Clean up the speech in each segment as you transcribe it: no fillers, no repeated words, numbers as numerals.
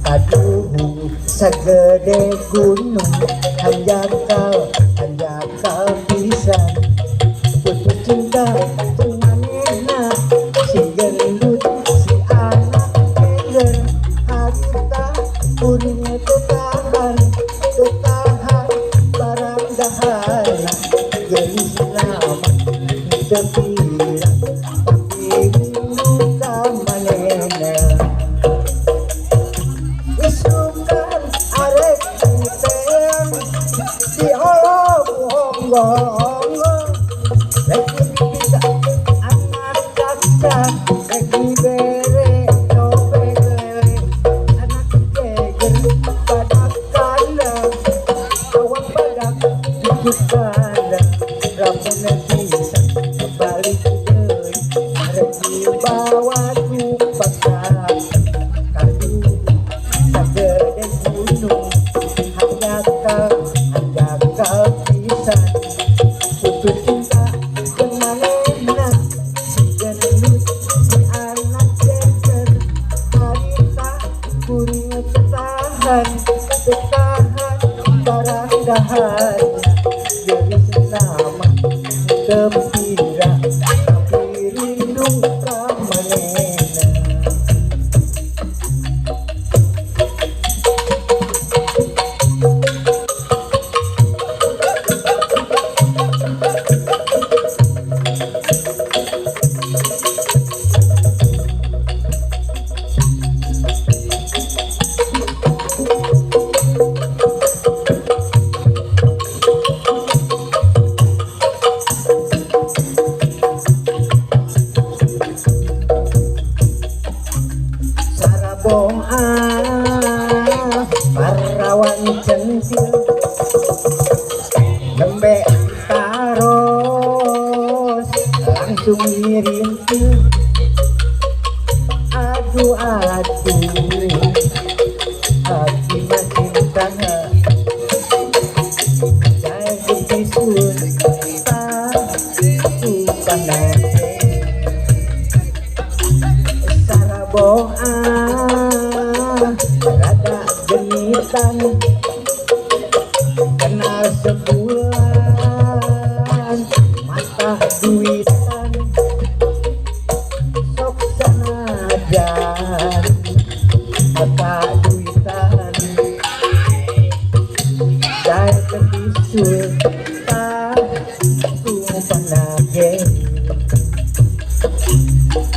Aduh, sagede gunung, hanjakal hanjakal pisan, putus cinta jeung manehna, si gendut si anak geger, harita kuring teu tahan teu tahan barang daharna, geulisna mah teu pira tapi rindu ka manehna. Isukan arek diteang diolok honggo, rek dipita anak caca, rek dibere cobek lele, anak geger badak kandang, awak badak jujur kandang, lamun bisa balik deui rek dibawa ku paksa. Kaduh, sagede gunung, hanjakal hanjakal pisan, putus cinta jeung manehna, si gendut si anak geger, harita kuring teu tahan teu tahan barang daharna, geulisna mah teu pira tapi rindu ka manehna. Saraboa parawan centil, nembe taros langsung ngirintil, aduh aduh hati makin tanah jadi bisul tak Saraboa rada genitan, kenal sebulan mata duitan, sok sanajan mata duitan dari kebisul tak tupanage.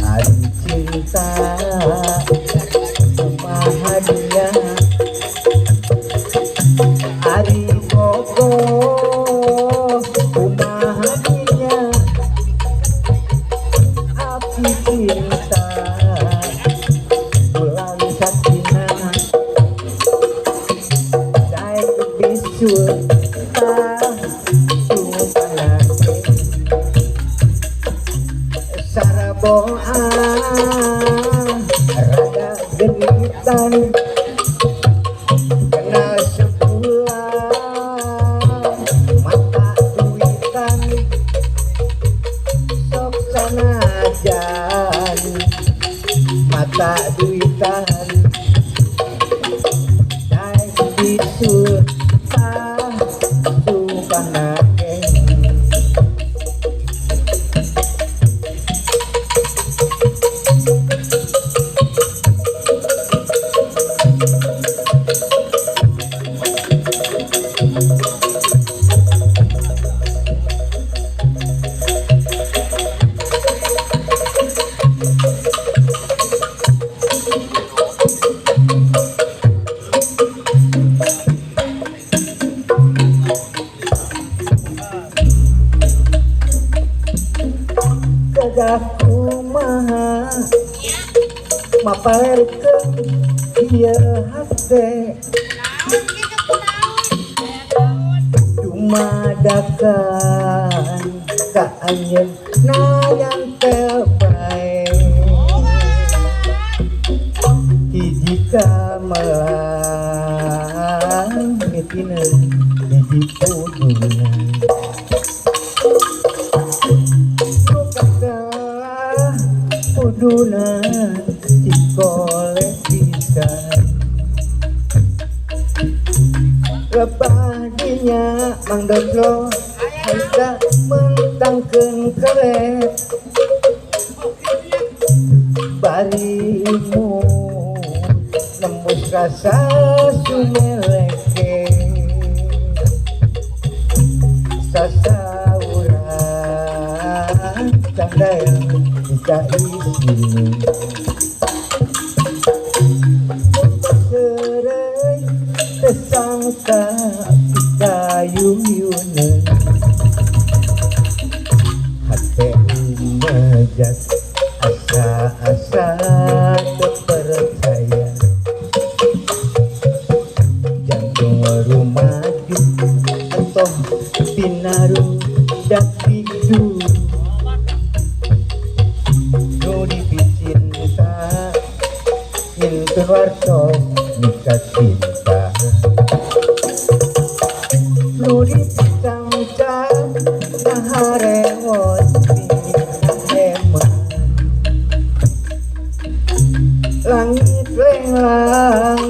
Hari cinta kumaha dia, hari bogoh kumaha dia, api cinta bulan sakinah daek bisul tak tupanage. Saraboa rada genitan, kenal sebulan mata duitan, sok sanajan mata duitan. duitan daek bisul tah sumpahna kenging. Gagah kumaha mapalerkeun ieu hate dumadakan ka anjeun nayantel bae hiji kamelang mitineun hiji pudunan pudunan cikole pisan lebah dinya Mang Dodro hayang mentangkeun kelet barimu nembus rasa sumeleke sasauran cangdael bisa isini serai tersangka pikayuyuneun hate umejat asa-asa teu percaya jantung rumaju entoh pinarudak pidu nu dipicinta ngintun wartos mika cinta nu dipicangcang naharewot pinaheman langit lenglang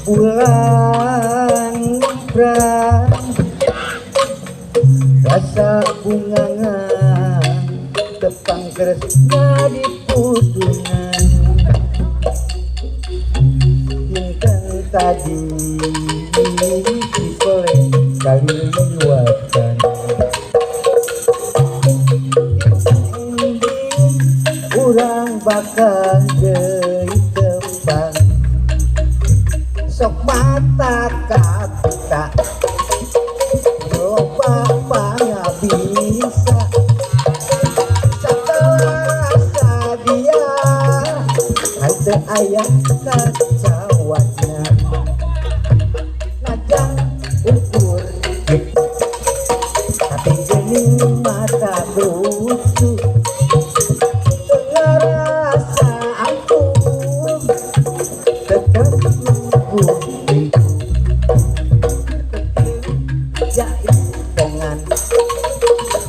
bulan ngumprang rasa bungangan tepang kresna di pudunan dinten tadi cikole kaliwatan urang bakal deui tepang sok mata kapita loba pangabisa satelah sadia hate aya kacawana najan ukur tapi geuning mata lucu ngerasa ampun tetep nunggu jaipongan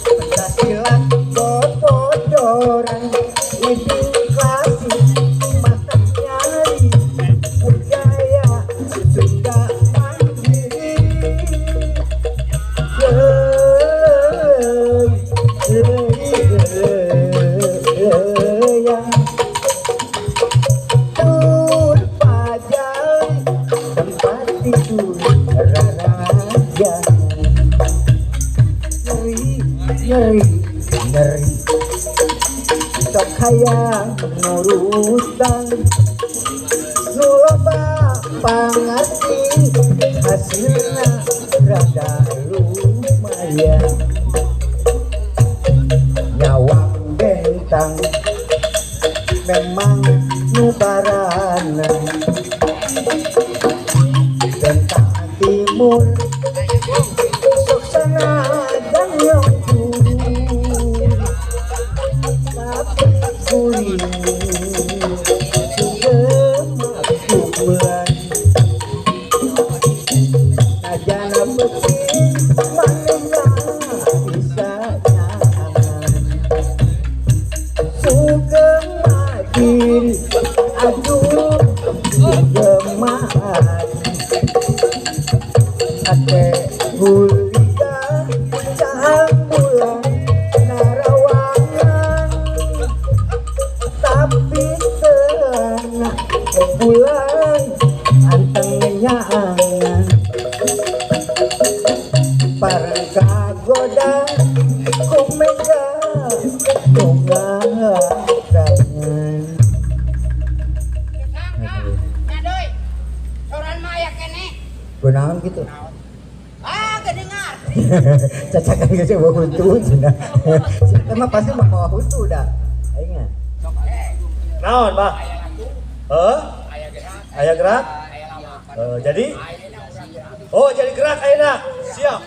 penghasilan bobodoran living klasik mata nyari budaya Sunda mandiri leuy leuy tur pajai tempat tidur raraja nyeri nyeri nyeri sok hayang nurutan nu loba pangarti hasilna rada lumayan nyawang bentang memang nu barana bentang timur sok sanajan nyongkur tapi kuring sugeng najana penting manehna bisa nyaman sugeng madiri aduh. Gemahan ate gulita cahang bulan narawangan tapi terang bulan anteng nyaangan parang kagoda kumega tungarangan. Nyadoy. Soran mah aya keneh. Kunaon gitu? Ah, gedengar. Cacakan geus bawa huntu cenah. Sia mah pasti mah bawa huntu dah. Aing mah. Naon, Bah? Heuh? Aya gerak? Jadi? Oh, jadi gerak ayeuna. Siap.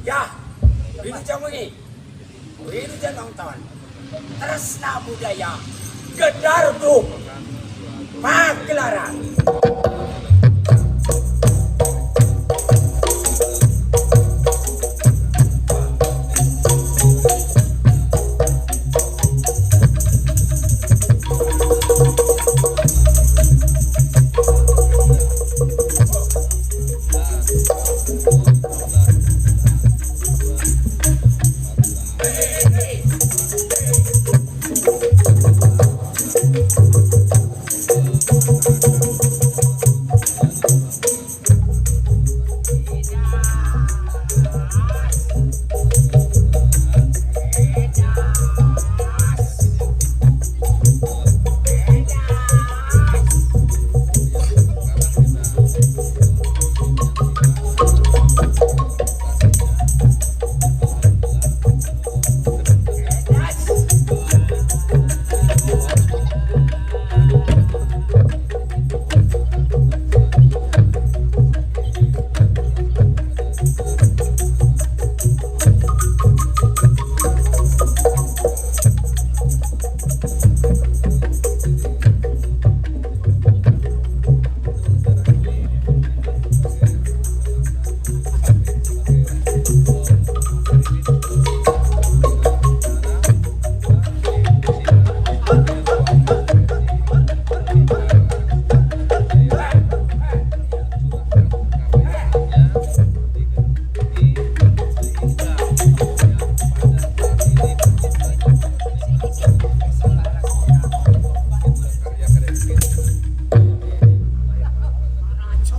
Ya, Wilujeng wengi. Wilujeng nonton. Tresna budaya Gedarduk Pagelaran.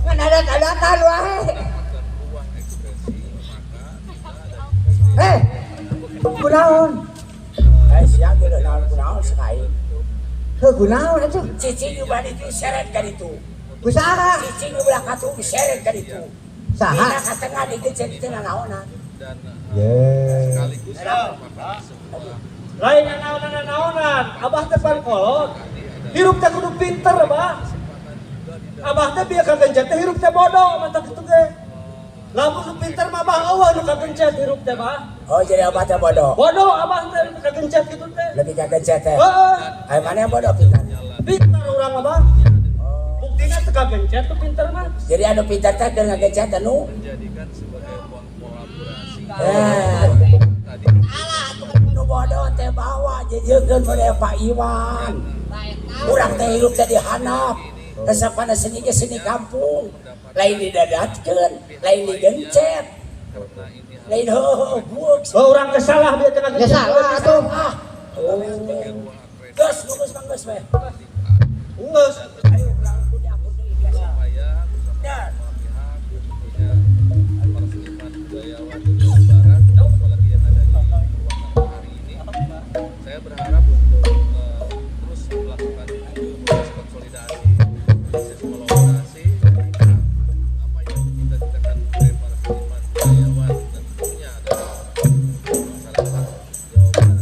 Ngan adat-adatan wae. Eh, kunaon? Eh, siang geuleuh naon kunaon sekali. Heuh kunaon atuh? Cicing nu bade itu seret ka ditu. Ku saha? Cicing nu belah katuh diseret ka ditu. Saha? Dina ka tengah digencet teu nanaonan. Ye. Lain naonan-naonan, Abah teh pan kolot. Hirup teh kudu pinter, Bah. Abah teh bieu kagencet teh hirup teh bodoh mata kitu ge. Lamun nu pinter mah Abah eueuh nu kagencet hirup teh, Bah. Oh, jadi abah teh bodoh. Bodoh Abah teh nu kagencet kitu teh. Lebih kagencet teh. Heeh. Ayo mana yang bodoh pintar? Pinter urang mah, Bah. Buktina teu kagencet tuh pinter mah. Jadi anu pintar teh keur ngagencet anu. Eh. Nu bodoh teh bawa jejeukeun model Pak Iwan. Urang teh hirup teh dihanap. Resepana seni ge seni kampung. Lain didadatkeun, lain digencet. Lain heuh buuk. Oh, urang teh salah bieu teh Ya salah atuh. Ah. Geus, geus, geus we. Geus. Ayo urang kudu aku deui biasa. Dan Para seniman budayawan di Jawa Barat, apalagi yang ada di Purwakarta hari ini. Saya berharap untuk terus melakukan proses konsolidasi, proses kolaborasi, apa yang dicita-citakan oleh para seniman budayawan tentunya adalah masyarakat Jawa Barat.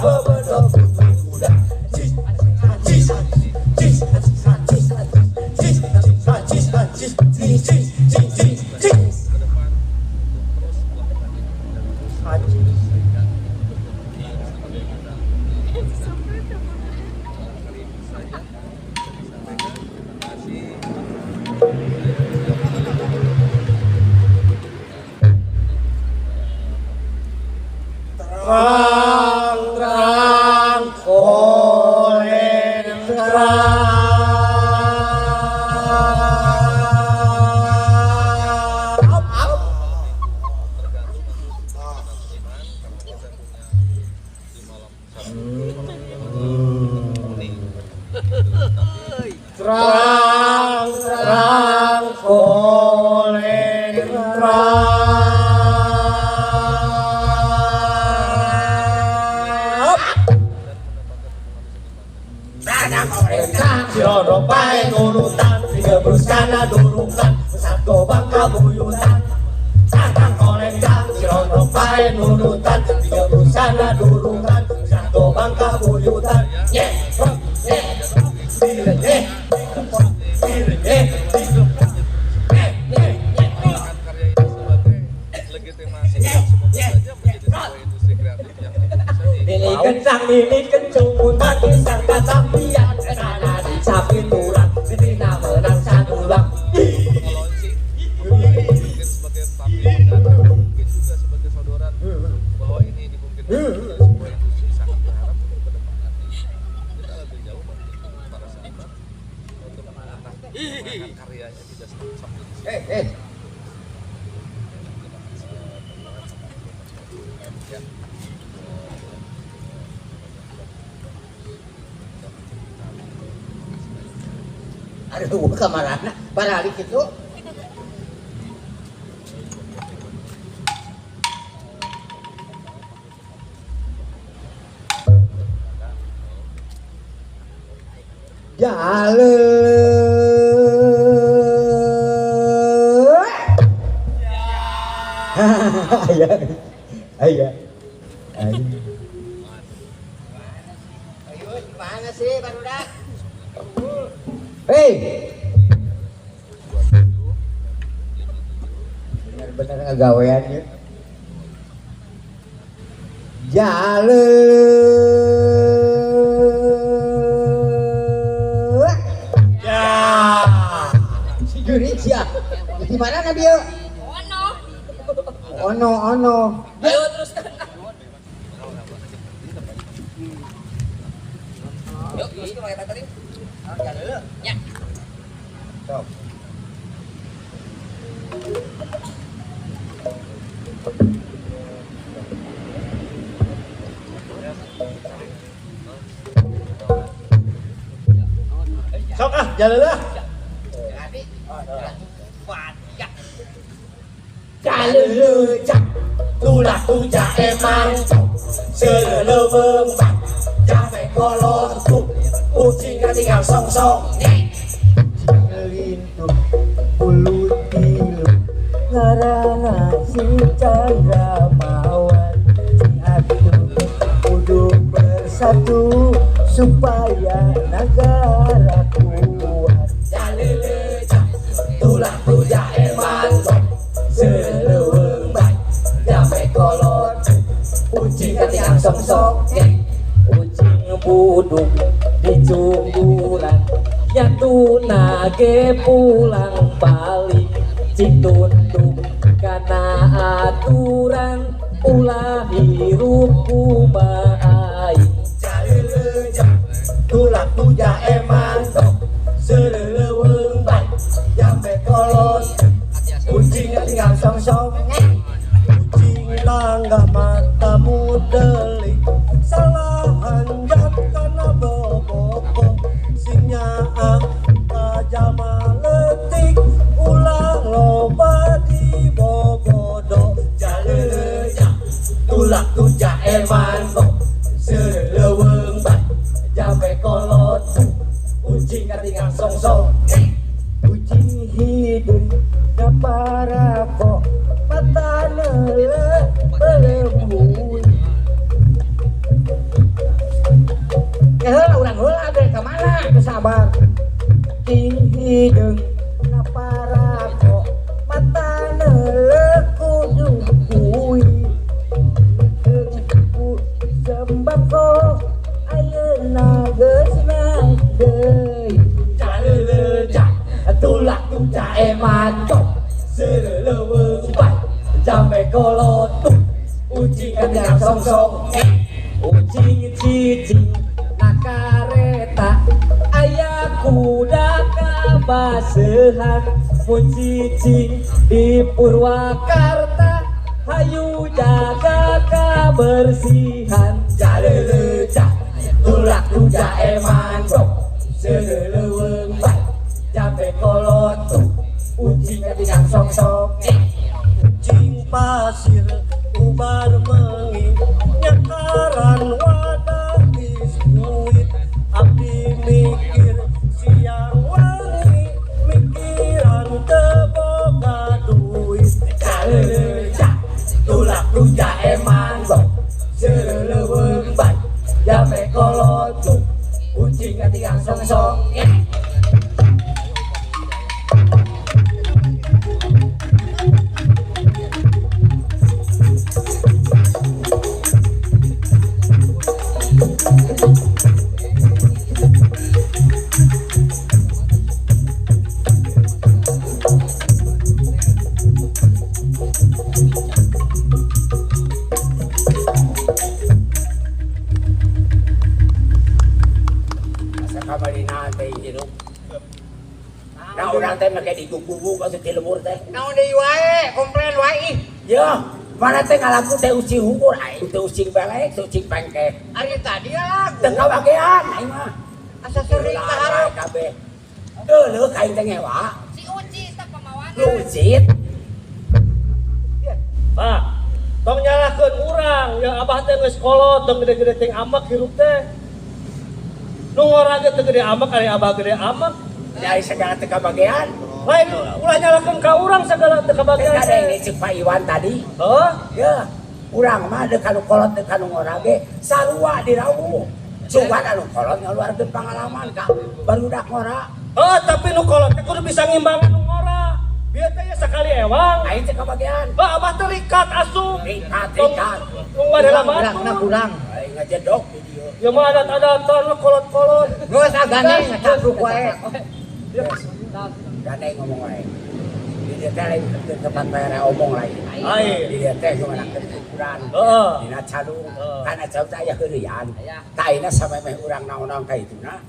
bebedog putri kuda. Cis cis cis cis cis cis cis cis cis cis cis. Terang terang kolen terang. Terang terang kolen terang. Sirono pae nurutan, digebrus kana durukan, satu bangka buyutan. Tantang kolengkang, sirono pae nurutan, digebrus kana durukan, satu bangka buyutan. Ye, ye, ye, ye, Ini kencang, ini kencung, mati serta tampian, sana di sapi tulang, Tina menang satu ulang. Mungkin sebagai tampilan, mungkin juga sebagai sodoran bahwa ini dimungkinkan sebuah industri. Sangat berharap untuk ke depan nanti kita lebih jauh para seniman untuk mengangkat karyanya tidak sampai di sini. Aduh, kamarana baralik itu. Jale. Ayah. Ayah. Ayo, gimana sih barudak? Hei. Benar-benar ngagawean ya. Jale. Ya. Si Juri sia. Di mana na dia? Ono. Ono ono. Ayo teruskan. Yuk, teruskan pakai tadi. Ya. Sok. Sok ah, jalan lah. Jalele tulah tuja emang seleleweng jambe kolot kucing tinggal song-song. Lintuk bulu tilu ngarana si Chandra Mawar atuh kudu bersatu supaya negara kuat. Jalele tulah tuja emang seleweng jambe kolot kucing tinggal song-song. Kucing buduk dicunggulan nyatu nage pulang balik cituntun karena aturan ulah hirup kumaai. Jalele tulah tuja eman seleweng jambe kolot kucing tinggal song-song. Kucing langga matamu delik salah hanjat karena boboko singa kajama letik ulah loba di bobodo. Jalele tulah tuja eman seleweng jambe kolot kucing tinggal song-song. Kucing hidung kaparako mata nele belebui. Ke heula urang heula ge ka mana teu sabar. Cing hideung na parako mata neuleuh kudu kuy. Ku sembako ayeuna geus naik deui. Caleuleujak tulak tuca emancok seureuleung bat jambe kolotuk ucing kandang songsong ucing cicing na kareta aya kuda kabasehan mun cicing di Purwakarta hayu jaga kebersihan jaleuleujak tulak tuca emancok seureuleung bat jambe kolotuk ucing kandang songsong ucing pasir ubar mengi nyakaran wadah biskuit abdi mikir siang wangi mikiran teboga duit caleuleujak tulak tuca emanggok seureuleung bat jambe kolotuk ucing kandang songsong. Nah urang teh make digugugug atuh ti lembur teh. Naon deui wae, komplain wae ih. Yeuh, mana teh ngalaku teh ucing hukur aing teh ucing belek, teh ucing pengkeh. Ari tadi lagu. Teu kabagean aing mah. Asa seurik ka hareup kabeh. Deuleuh ka aing teh ngewa. Si Uci teh pamawana. Lucit. Pak, tong nyalahkeun urang, ya abah teh geus kolot, tong gede-gede ting amek hirup teh. Nu ngora ge teu gede amek, ari abah gede amek. Dari segala teu kabagean. Lain ulah nyalahkeun ka urang segala teu kabagean. Teh kadang ceuk Pak Iwan tadi. Heuh? Yeuh, urang mah deuk anu kolot deuk anu ngora ge sarua dirawuh. Cuman anu kolot ngaluarkeun pangalaman ka barudak ngora. Heuh, tapi nu kolot teh kudu bisa ngimbangan nu ngora. Bieu teh sakali ewang. Aing teu kabagean. Heuh, abah teh rikat asup. Rikat, rikat. Nu adalah batu. Kurang. Aing ngajedok di dieu. Ya mah adat-adatan kolot-kolot. Geus ah gandeng ngacapruk wae. Gandeng ngomong wae. Di dieu teh lain tempat bayar omong lain. Di dieu teh ngeunakeun ukuran. Dina calung, kana calung teh aya heureuyan. Taina samemeh urang naon-naon ka ituna.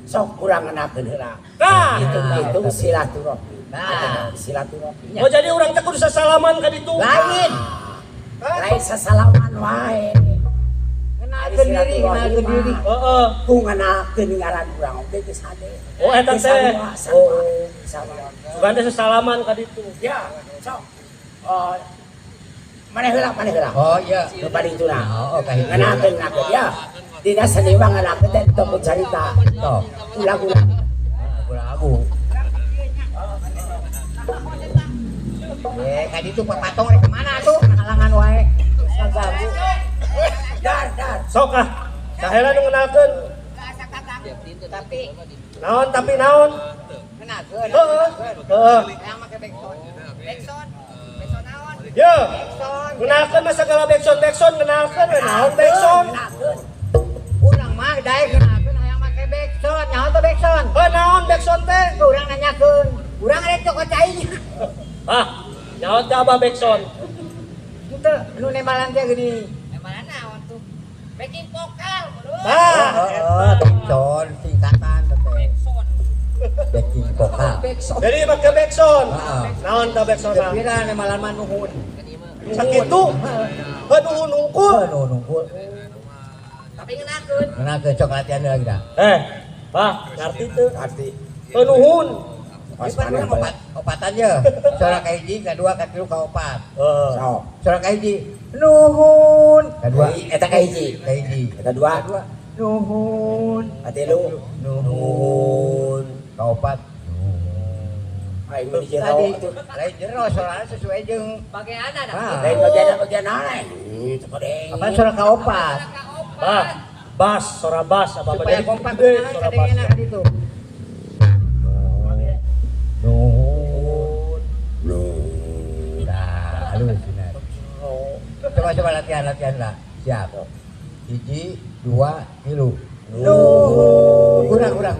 Sok urang ngeunakeun heula. Hitung-hitung silaturahmi. Nah, silaturahmi. Oh jadi urang teh kudu sasalaman ka ditu. Lain. Lain sasalaman wae. Ngenalkeun diri, ngenalkeun diri. Heeh. Ku ngenalkeun ngaran urang oge geus hade. Oh eta teh. Oh, sama. Sugan teh sasalaman ka ditu. Ya, sok. Oh. Maneh heula, maneh heula. Oh iya. Nu paling tuna. Oh, ka hitu. Ngenalkeun ngenalkeun ya. Dina seni mah ngenalkeun teh tong carita. Toh. Ulah-ulah. Lagu-lagu. Eh, ka ditu papatong rek mana atuh? Halangan wae. Ngaganggu. Dar, dar. Sok ah. Saheula nu ngenalkeun. Tapi naon tapi naon? Ngenalkeun. Heeh. Heeh. Hayang make backsound. Backsound. Backsound naon? Ye. Backsound. Ngenalkeun mah segala backsound-backsound ngenalkeun we naon backsound. Ngenalkeun. Urang mah daek ngenalkeun hayang make backsound. Nyaho teh backsound? Heuh naon backsound teh? Urang nanyakeun. Urang rek cokot cai. Ah, nyaho teh abah backsound. Henteu nu nembalan teh geuning. Nembalan naon tuh? Backing vokal, bro. Tah, heeh, backsound singkatan teh. Backsound. Backing vokal. Jadi make backsound. Heeh. Naon tah backsound? Kira nembalan mah nuhun. Sakitu. Heuh nuhun hungkul. Heuh nuhun hungkul. Tapi ngenakeun. Ngenakeun sok latihan lagi dah. Eh, Bah, ngarti teu? Ngarti. Heuh nuhun. Pas Pan maneh urang opat, opatan ye. Suara ka hiji, kadua, katilu, kaopat. Heeh. Sok. Suara ka hiji, nuhun. Kadua, Eta ka hiji. ka hiji. Eta dua. Kadua, nuhun. Katilu. Nuhun. Kaopat, nuhun. Aing mah di jero Tadi atuh. lain jero suarana sesuai jeung Bagian ada. Ah. Lain bagian bagian lain. Teu kodeng. Apaan suara kaopat? Bah, Bas, sora bas apa supaya kompak sora bas. Enak itu. Nuhun. Nuhun. Nah, halus benar. Coba-coba latihan lah. Siap. 1, 2, 3. Nuhun. Kurang.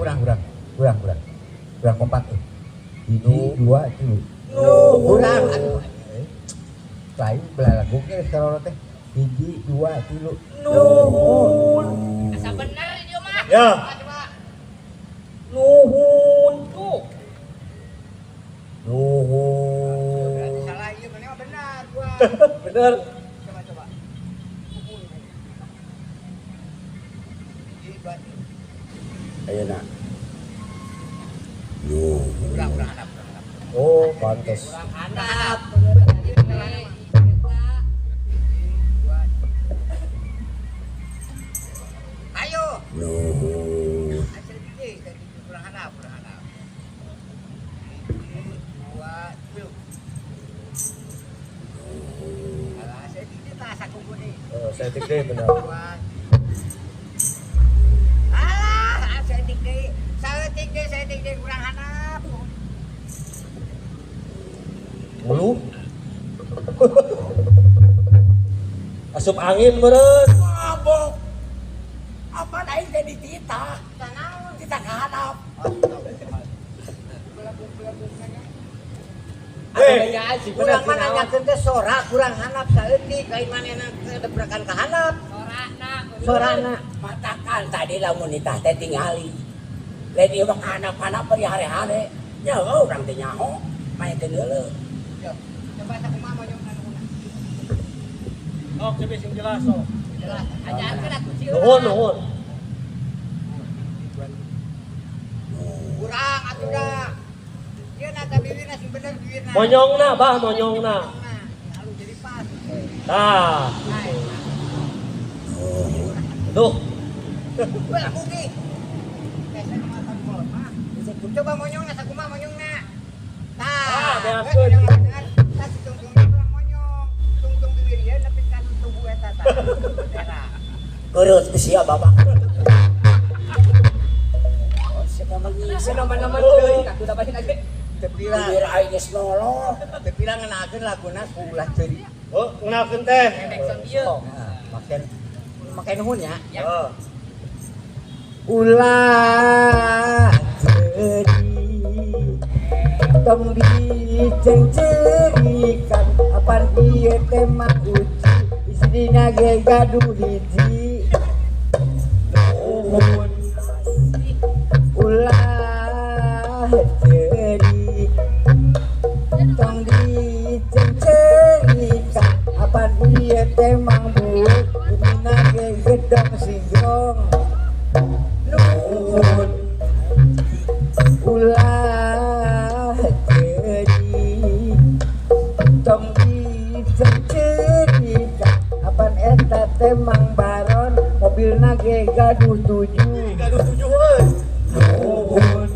Kurang kompak. 1, 2, 3. Nuhun. Kurang. Aduh. Lain belah lagu ge sekarang teh. 1, 2, 3. Nuhun. Asa bener ieu mah. Ya. Nuhun. Tuh. Nuhun. Berarti salah ieu mana mah benar gua. Bener. Coba. 1, 2, 3. Ayeuna. Nuhun. Kurang handap. Oh, pantes. Kurang handap. Ayo. Nuhun. Kurang handap. 1, 2, 3. Alah, saya tidak tak sakuku nih. Oh, saya tidak benar. Alah, saya tidak kurang handap. Mulu. Asup angin meureun. Mabok. Apa aing teh dititah? Titah ka handap. Kurang mana nanyakeun teh sora kurang handap saeutik lain manehna debrakan ka handap. Sorana. Matakan tadi lamun nitah teh tingali. Lain ieu mah ka handap-handap bari hare-hare. Nya heuh urang teh nyaho, main teh neuleuh. Coba sakumaha monyongna nuhunna. Oh, coba sing jelas sok. Jelas. Ajarkeun atuh sieun. Nuhun. Kurang atuh dah. Ieu na teh bibirna sing bener bibirna. Monyongna bah monyongna. Halus jadi pas. Tah. Duh. Weh lagu ge. Coba monyongna sakumaha monyongna. Tah, beaskeun. Tah si tungtung kurang monyong. Tungtung bibir ieu nepi ka tubuh eta tah. Daerah. Geureuh teu sia bapak. Oh, siapa mengisi Nama-nama teuing atuh da balik aja. Teu pira. Bibir aing geus noloh. Teu pira ngeunaakeun laguna ku ulah ceuri. Oh, ngeunaakeun teh. Backsound ieu. Heeh, maken make nuhun ya. Heeh. Ulah ceuri tong dicengcerikan apan ieu teh mah uci istrina ge gaduh hiji. Nuhun. Ulah ceuri tong dicengcerikan apan ieu teh mang buuk istrina ge gedong singgong. Nuhun. Ulah ceuri tong dicengcerikan apan eta teh mang baron mobilna ge gaduh 7. Gaduh 7 euy. Nuhun.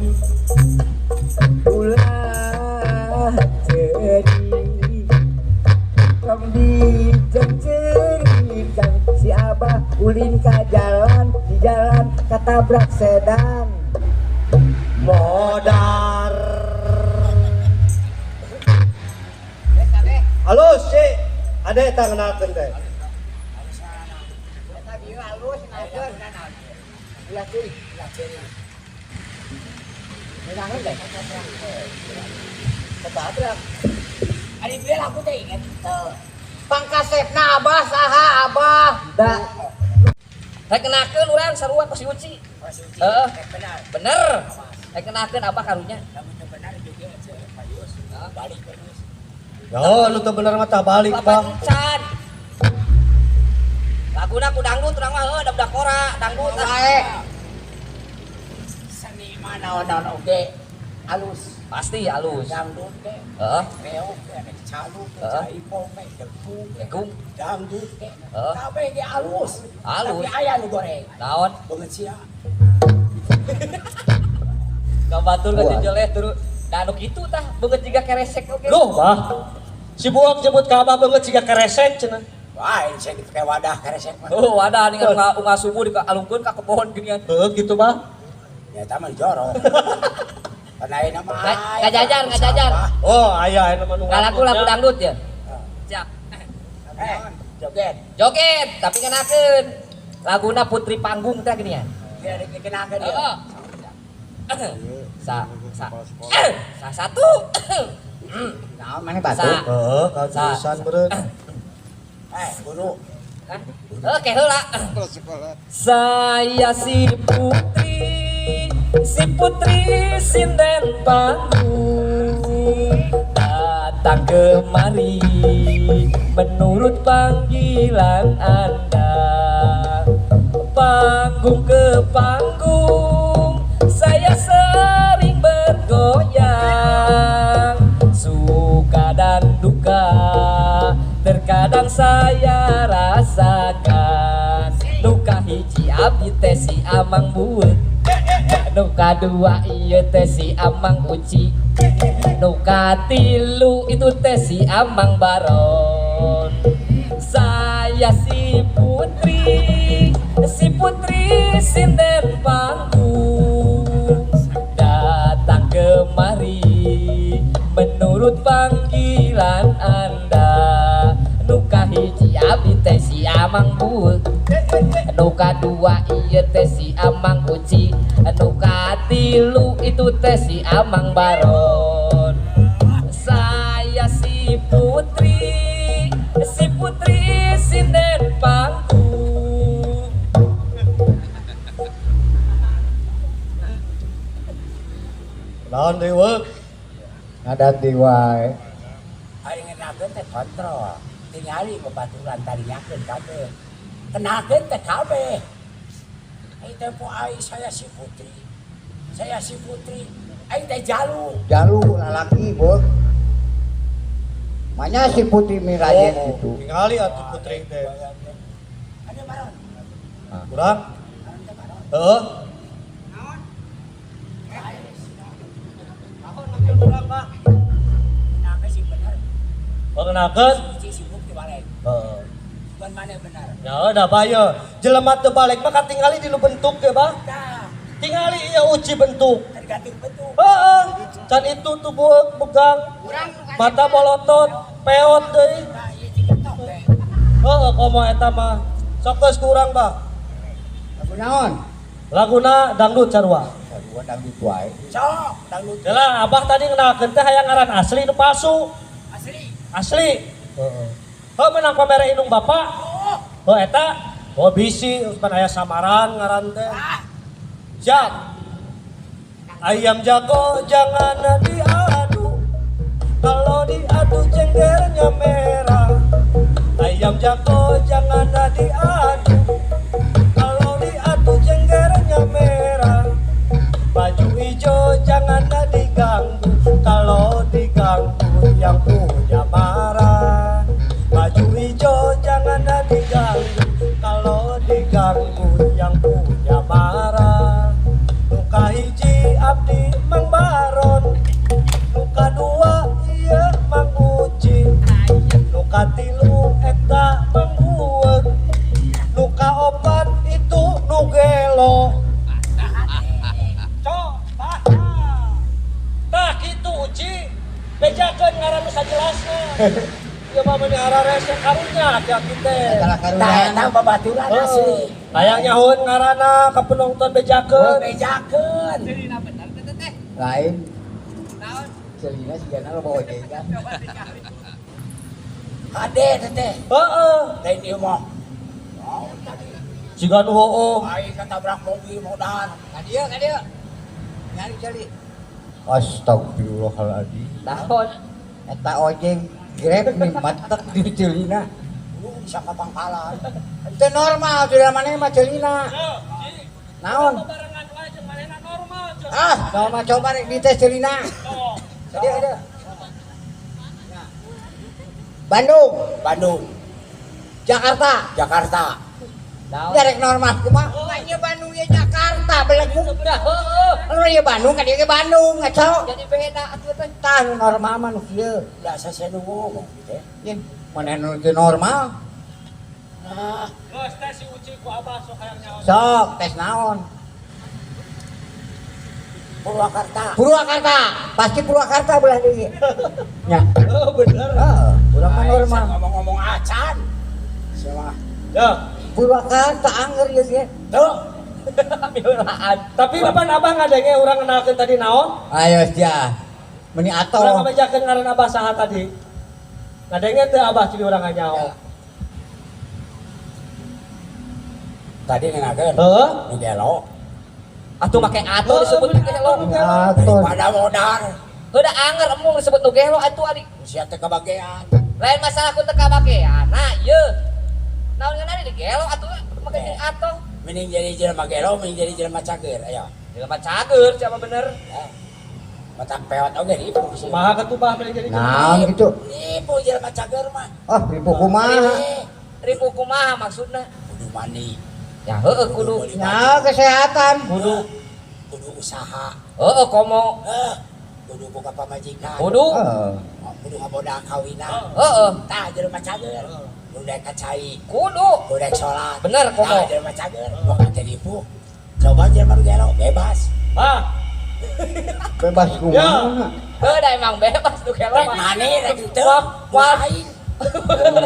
Ulah ceuri tong dicengcerikan si abah ulin ka jalan di jalan katabrak sedan. Modar. Halus, Cik. Ade eta ngeunaakeun teh. Eta bieu halus ngeunaakeun. Ulah ceuri, ulah ceuri. Ngeunaakeun teh. Ketabrak. Ari bieu lagu teh inget teu. Pangkasepna abah saha abah? Da. Rek kenakeun urang sarua ku si Uci. Heeh. Benar. Bener. Rek kenakeun abah karunya. Lamun teu benar juga Payus. Balik terus. Ya, lu teu bener mah tah balik, Bapak Pak. encan. Laguna ku dangdut urang mah heuh da budak kora, dangdut. Wae. Seni mah naon-naon oge alus. Pasti halus. Dangdut ge, Heeh. reog ge, caluk ge, Heeh. jaipong ge, degung ge, Degung. dangdut ge. Heeh. Kabeh ge alus. Alus. Tapi aya nu goreng. Naon? Beungeut sia. Ka batur ka jejoleh turu. Da anu kitu tah beungeut jiga keresek oge. Duh, bah. Si buak jebut ka abah beungeut siga keresek cenah. Wah, ini saya dipakai wadah karesek mah. Oh, wadah nih unggal subuh dialungkeun ka kebon geuningan. Heuh gitu bah. Ya eta mah jorok. Karena ini mah Ngajajar, ngajajar. Oh, aya aya mah nu. Lagu lagu dangdut ya. Siap. Eh, joget. Joget, tapi kenakeun. Laguna Putri Panggung teh geuningan. Dia dikenakeun dia. Heeh. Sa sa sa satu. Naon maneh batu? Sa. Heeh, kajurusan beureun. Eh, guru. Oke, heula. Saya si putri sinden panggung datang kemari menurut panggilan Anda. Panggung ke panggung saya sering bergoyang, suka dan duka terkadang saya rasakan. Luka hiji abdi teh si Amang bueut, nuka dua ieu teh si Amang Uci, nuka tilu itu teh si Amang Baron. Saya si putri sinden panggung datang kemari menurut panggilan Anda. Nuka hiji abdi teh si Amang bueut, nuka dua ieu teh si Amang Uci, nuka tilu itu teh si Amang Baron. Saya si putri sinden panggung. Naon deui weuk? Ngadat deui wae. Aing ngenakeun teh kontrol. Tingali babaturan tarinyakeun kabeh. Kenakeun teh kabeh. Aing teh po aing saya si putri. Saya si putri. Aing teh jalu. Jalu lalaki, Bos. Manya si putri mirayen Oh, gitu. Tingali atuh putri teh. Ada baron. Kurang? Heeh. Kurang, Pak. Kenakeun sih bener. Oh, kenakeun? Si sibuk dibalik. Heeh. Bukan mana benar. Ya udah bah ye. Jelema teu balik mah katingali di nu bentuk ge, Bah. Tah, Tingali ieu uci bentuk. tergantung bentuk. Heeh. Can itu tubuh begang, mata bolotot, peot deui. Tah, ieu ciketok teh. Heeh, komo eta mah. Sok geus kurang, Bah. Lagu naon? Laguna dangdut sarua. Sarua dangdut wae. Sok, dangdut Yalah, Abah tadi ngenalkeun teh hayang ngaran asli nu palsu. asli. Asli. Heeh. Heuh menang pamere indung bapak. Oh eta, oh bisi pan aya samaran ngaran teh. Siap. Ayam jago jangan diadu, kalau diadu jenggernya merah. Ayam jago jangan diadu, kalau diadu jenggernya merah. Baju hijau jangan diganggu, kalau diganggu yang punya marah. Baju hijau jangan diganggu, kalau diganggu yang punya marah. Luka hiji abdi Mang Baron, luka dua iya Mang Uci, luka tilu eta Mang Bueut, luka opat itu nu gelo. Cok, tah kitu Uci, bejakeun ngaran nu sajelasna. Ieu mah meuni ararese karunya aki-aki teh. Salah Tah, karunya. eta babaturan asli. Hayang nyahoeun ngaranna ka penonton bejakeun. Bejakeun. Celina bener teh teh. Lain Naon? celina sigana loba ojegan. Kade teh teh. Heeh. Lain ieu mah. Naon tadi? Jiga nu hooh. Aing katabrak mobil modal. Ka dieu, ka dieu. Nyari celi. Astagfirullahaladzim. Naon? Eta ojek Grab nih matek di celina. Lu bisa ka pangkalan. Itu normal sudah mana mah celina. Naon? Barengan wae jeung manehna normal. Ah, normal coba rek dites celina. Tadi ada. Bandung, Bandung, Jakarta. Jakarta. Naon? Derek normal kumaha? Nya Bandung ya Jakarta belegu. Udah, heueuh. Lu ya Bandung ka dieu ge Bandung ngaco. Jadi beda atuh teh. Tah nu normal mah nu kieu. Udah saya nu ngomong gitu. Ye, mana nu teu normal? Ah, Geus tes si Uci ku Abah sok hayang nyaho. Sok tes naon? Purwakarta. Purwakarta, pasti Purwakarta belah deui. Nya. Oh, bener. Heeh, urang mah normal. Ngomong-ngomong acan. Siapa? Ya. Purwakarta anger ieu ge. Tuh. Miulaan. Tapi bapak Abah ngadenge urang kenalkeun tadi naon? Ayo sia. Meni Urang atau. ngabejakeun ngaran Abah saha tadi? Ngadenge teu Abah jadi urang nyaho. Tadi ngenakeun. Heeh. Nu gelo. Atuh make atuh disebut nu gelo. Atur. Daripada modar. Heuda anger embung disebut nu gelo atuh ari. Sia teu kebagean. Lain masalah ku teu kabagean. Nah, ieu. Naon ngeunah di gelo atuh make jeung atuh. Mending jadi jelema gelo, mending jadi jelema cager. Ayo. Jelema cager siapa bener. Matak peot oge ribu sih. Kumaha ketubah mending jadi Naon gitu? Ribu jelema cager mah. Ah, ribu kumaha? Ribu kumaha maksudna? Kudu mandi. Ya heueuh kudu. Nah, kesehatan. Kudu Kudu usaha. Heueuh komo. Kudu boga pamajikan. Kudu. Heeh. Kudu ngaboda kawinan. Heeh. Tah jelema cager. Kudu daek ka cai. Kudu. Kudu daek salat. Bener komo. Tah jelema cager. Moal teh ribu. Coba jelema nu gelo bebas. Ah, Bebas kumaha? Heuh da emang bebas nu gelo Rek mah. mani rek henteu. Wah, Kumaha aing.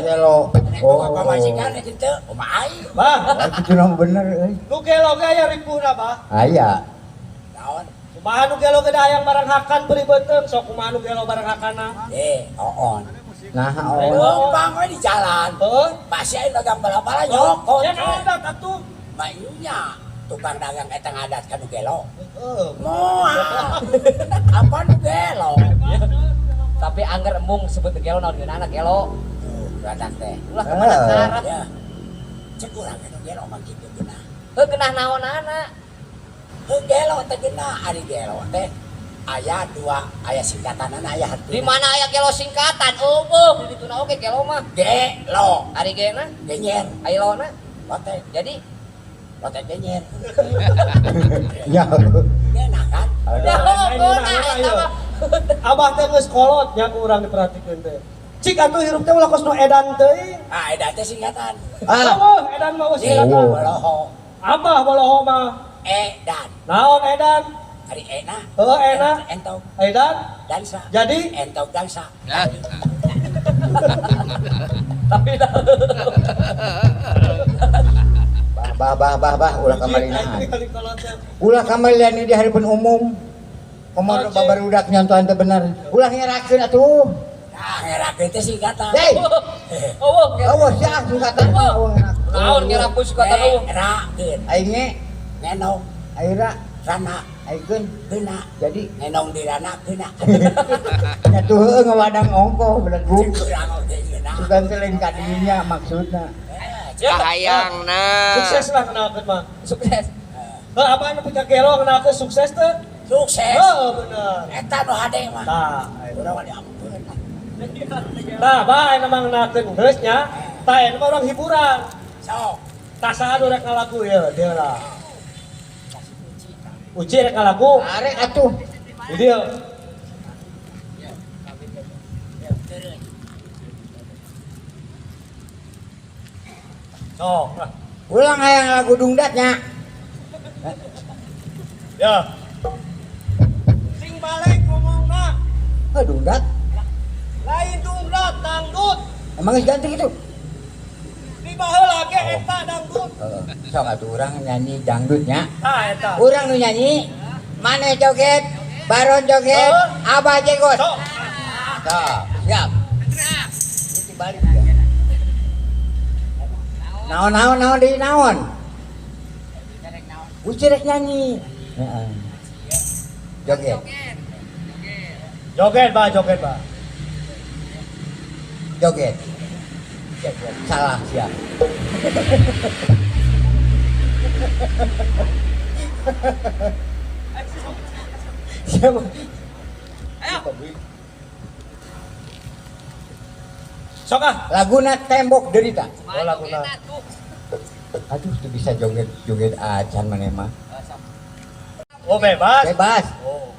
Gelo. Rek boga pamajikan rek henteu. Kumaha aing. Bah, Itu nama bener euy. nu gelo ge aya ripuhna, Bah. Aya. Naon? Kumaha nu gelo ge da hayang barang hakan beri beuteung, sok kumaha nu gelo barang hakana. Oon. Nah, oh. Numpang we di jalan. Heeh. Pasti aing dagang bala-bala nyokot. Ya ngadat atuh. Mayunya tukang dagang eta ngadat ka nu gelo. Heeh. Moal. Apa nu gelo? Tapi angger embung sebut gelo naon ngeunahna gelo. Tuh, ngadat teh. Ulah kemana karep. Ya. Cek urang nu gelo mah kitu geunah. Heuh geunah naonana? Heuh gelo teh geunah, ari gelo teh aya dua, aya singkatanana aya hartina. Di mana aya gelo singkatan? Eueuh, di dituna oge gelo mah. Gelo, Ari gena, genyer, ari lona. lote, Jadi lote genyer. Ya. Geunah kan? ya geunah eta mah. Abah teh geus kolot nya ku urang diperhatikeun teh. Cik atuh hirup teh ulah kos nu edan teuing. Ah, edan teh singkatan. Ah, Eueuh, edan mah eueuh singkatan. Boloho. Abah boloho mah. Edan. Naon edan? Ari ena. Heuh ena. Entog Edan. dansa. Jadi Entog dansa. Tapi dah. bah bah bah bah ulah kamarinaan. Kali kolot teh. Ulah kamarian di hadapan umum. Komodo babarudak nyontohan teu bener. Ulah ngerakeun atuh. Nah, ngerakeun teh singkatan. Hei, Eueuh. eueuh sia singkatan mah eueuh ngerakeun. Naon ngerakeun singkatan eueuh? Ngerakeun. Aing nge, Ngenong, aira, rana, aikeun. geuna. Jadi Ngenong di rana geuna. nya tuh heueuh ngawadang ongkoh belegug. Cek urang oge geuna. Sugan teh lain ka dirinya maksudna. Kahayangna. Sukses lah kenalkeun mah. Sukses. Heuh, abah nu punya gelo kenalkeun sukses teh? Sukses. Heuh, bener. Eta nu hade mah. Tah. Urang mah diampun. Tah, bah ayeuna mah ngeunahkeun geus nya. Tah ayeuna mah urang hiburan. Sok. Tah saha nu rek ngalagu ieu, dia lah. Uci rek ngalagu. Arek atuh. Di dieu. Sok. Lah. Ulang hayang lagu dungdatnya. Ya. Sing balik ngomongna. Heuh dungdat. Lain dungdat dangdut. Emang geus ganti gitu? Di baheula ge eta dangdut. Heeh. Sok atuh urang nyanyi dangdutnya. Tah eta. Urang nu nyanyi, maneh joget, Baron joget, Abah jenggot. Sok. Sok, siap. Ini dibalik ya. Naon naon naon deui naon? Uci rek nyanyi. Heeh. Joget. Joget bah, joget bah. Joget. Salah siap. Siapa? Sok ah. Laguna Tembok Derita. Oh, laguna. Aduh, tuh bisa joget-joget acan maneh mah. Oh, bebas. Bebas. Oh.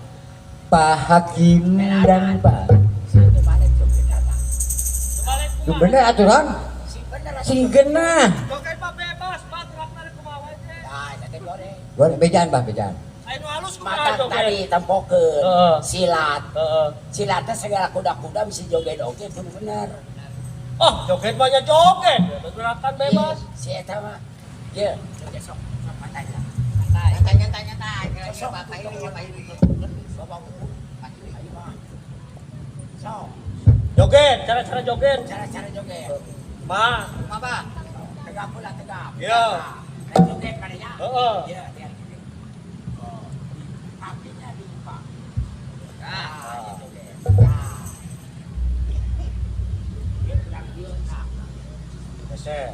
Pak Hakim dan Pak. Itu bener aturan. Sing genah. Joget mah bebas, mah gerakna kumaha wae. Nah, eta teh goreng. Goreng bejaan bah bejaan. Aya nu halus kumaha Mata joget. tadi tempokeun Heeh. silat. Heeh. Silat teh segala kuda-kuda bisa joget oge kudu bener. Oh, joget mah nya joget. Gerakan bebas. Si eta mah. Ye, joget sok sok pantai. Tanya tanya tanya. Sok Bapak ini bapak ini. Bapak ayo mah. Sok, Joget, cara-cara joget. cara-cara joget. Mah. Apa? Tegap pula tegap. Iya. Nah, joget padanya. Heeh. Iya, tinggal gini. Oh, kakinya dipak. Nah, ini joget. Nah. Ini kurang dieu, tah. Geser.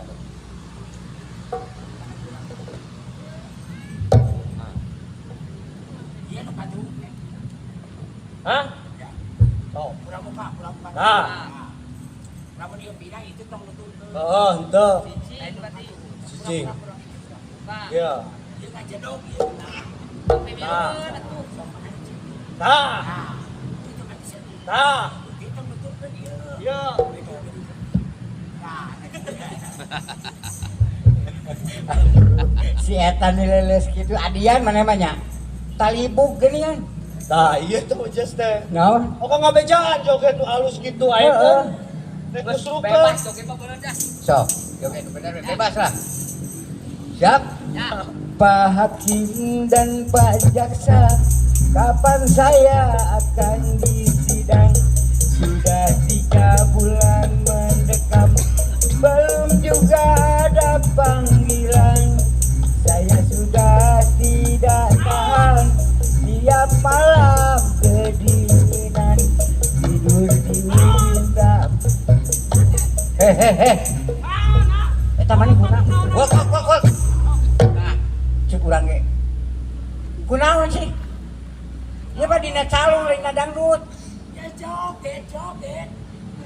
Iya nu padu. Hah? Ya. Sok. Kurang muka, kurang muka. Nah. Lamun ieu pindah itu tong nuturkeun. Heeh, henteu. Cicing berarti. Cicing. Buka. Iya. Ieu ngajedog ieu. Nah. Sampai milukeun atuh. Tah. Nah, itu kan bisa. Tah. Itu tong nuturkeun ieu. Iya. Nah, Si eta nileles kitu adian mana mah nya. Talibuk geuningan. Tah, iya tuh Ujes teh. Naon? Oh, kok ngabejaan joget nu halus gitu aya Heeh. teh. Rek nusrukeun. Bebas joget mah bener dah. Sok, joget bener bebas lah. Siap? Ya. Pak Hakim dan Pak Jaksa, kapan saya akan disidang? Sudah 3 bulan mendekam, belum juga ada panggilan. Saya sudah tidak tahan, tiap malam kedinginan, tidur diminta. Hehehe. Eta mana kurang? Wok wok wok wok. Cuk urang ge. Kunaon sih? Ieu mah dina calung lain dangdut. Ya joget, joget.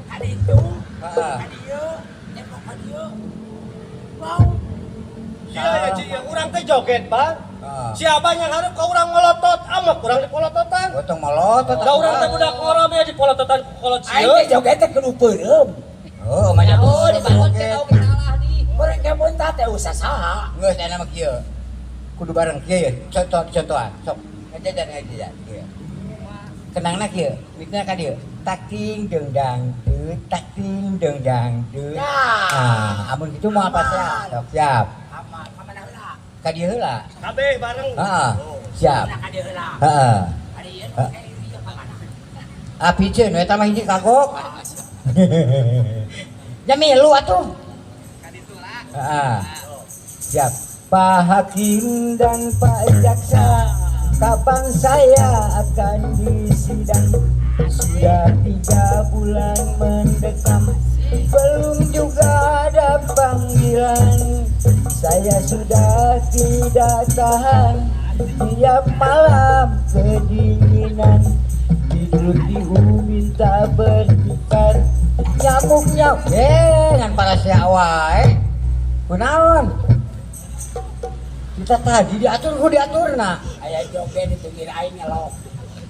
Ka ditu, Heeh. ka dieu, tembok ka dieu. Wow. Iya ya, Ci, ya urang teh joget, Bang. Heeh. Si abah yang hareup ka urang ngolotot, amak urang dipolototan. Gotong molotot. Da urang teh budak ngora mah dipolototan ku kolot Aing teh sieun. joget teh kudu peureum. Oh, mah Oh, dibangun teh oge salah nih. Mereka muntah teh usah saha. Geus aya mah kieu. Kudu bareng kieu ya, contoh contohan. Sok ngajajan ngajajan kieu. Kenangna kieu, mitna ka dieu. Takting deung dang deut, takting deung dang deut. Nah. Ah, amun kitu moal pas ya. Sok siap. Aman, ka mana heula? Ka dieu heula. Kabeh bareng. Heeh. Siap. Ka dieu heula. Heeh. Ka dieu ka dieu ka mana? Ah, piceun eta mah hiji kagok. Ya milu atuh. Ka ditu lah. Heeh. Siap. Pak Hakim dan Pak Jaksa, kapan saya akan disidang? Sudah 3 bulan mendekam, belum juga ada panggilan. Saya sudah tidak tahan, tiap malam kedinginan. Tidur diminta bertukar, nyamuk nyamuk. Ngan para wae. Kunaon? Kita tadi diatur, ku diatur nah. Aya joget ditungir aing ngelok.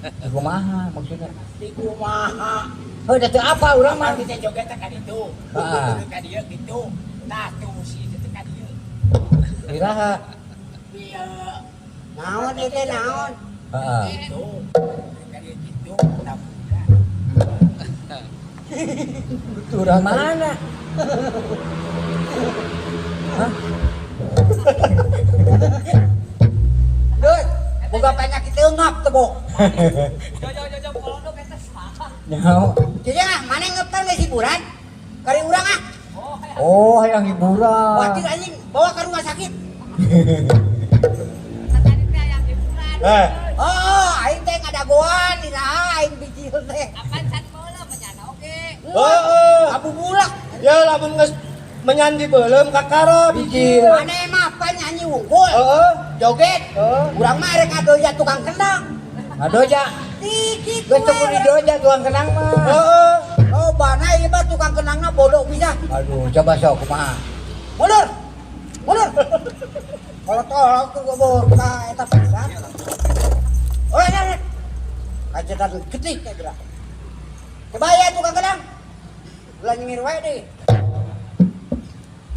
Di kumaha maksudnya? Di kumaha? Heuh, da teu apa urang mah. Kita joget teh ka ditu. Heeh. Ka dieu kitu. Nah, tuh si itu teh ka dieu. Iraha. Dieu. Naon ieu teh naon? Heeh. Kitu. Ka dieu kitu. Tah. Di mana? Hah? Dut, boga penyakit ngap teh bok. Jojo kolodok eta saha. Nyaho. Jadi ah, mana ngeptan geus hiburan? Kari urang ah. Oh, hayang hiburan. Watir anjing bawa ke rumah sakit. Tadi teh hayang hiburan. Eh, Oh, aing teh ngadagoan iraha aing bijil teh. Kapan can meuleuh menyana oge. heeh. Abu bulak. Ya lamun geus menyandi beuleum kakarep. Bijil. Mana mah penyanyi wungkul. Heeh. Joget. Heeh. Urang mah rek ngadoja tukang kendang. Ngadoja. Dikit Geus teu kudu didoja tukang kenang mah. Heeh. Oh, bana ieu mah tukang kendangna bodoh bisa. Aduh, coba sok kumaha. Mundur. Mundur. Kalau tolong tuh gua ka eta pisan. Oh, ya, ya. Kacetan gede teh gerak. Coba ya tukang kendang. Ulah nyengir wae deui.